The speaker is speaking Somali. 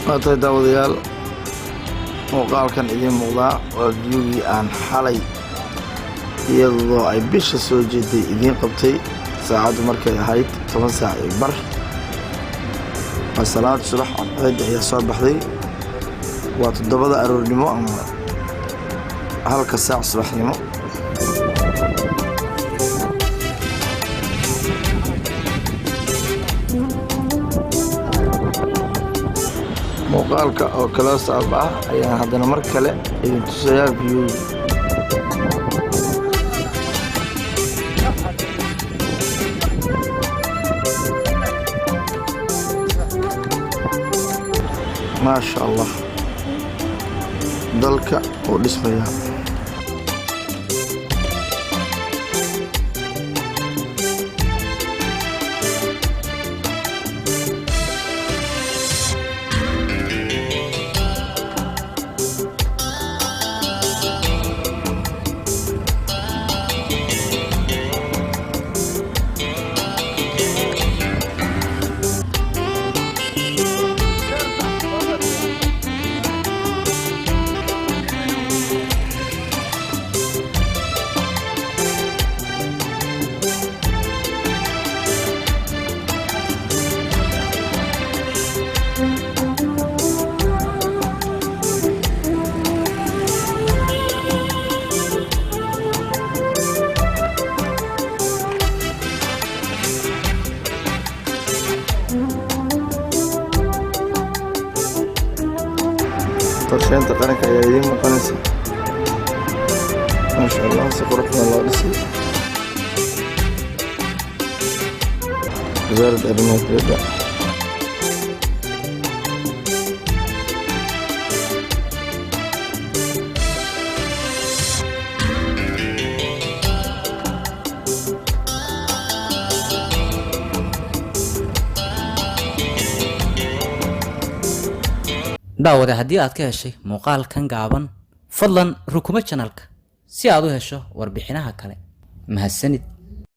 Waa tahay, daawadayaal, muuqaalkan idiin muuqdaa waa viewgii aan xalay, iyadoo ay bisha soo jeeday, idiin qabtay, saacaddu markay ahayd 10:15. Waa salaad subax, cadceedda ayaa soo baxday. Waa 7da aroornimo ama 1ka saac subaxnimo. Muuqaalka oo close up ah ayaan haddana mar kale idin tusayaa viewgi. Maasha Allah, dalka uu dhismayaa. Qorsheynta Qaranka ayaa idiin muuqanaysa. Maasha Allah, si qurux badan loo dhisay. Wasaaradda Arrimaha Dibadda. Daawade, haddii aad ka heshay muuqaalkan gaaban, fadlan rukumo channelka si aad u hesho warbixinaha kale. Mahadsanid.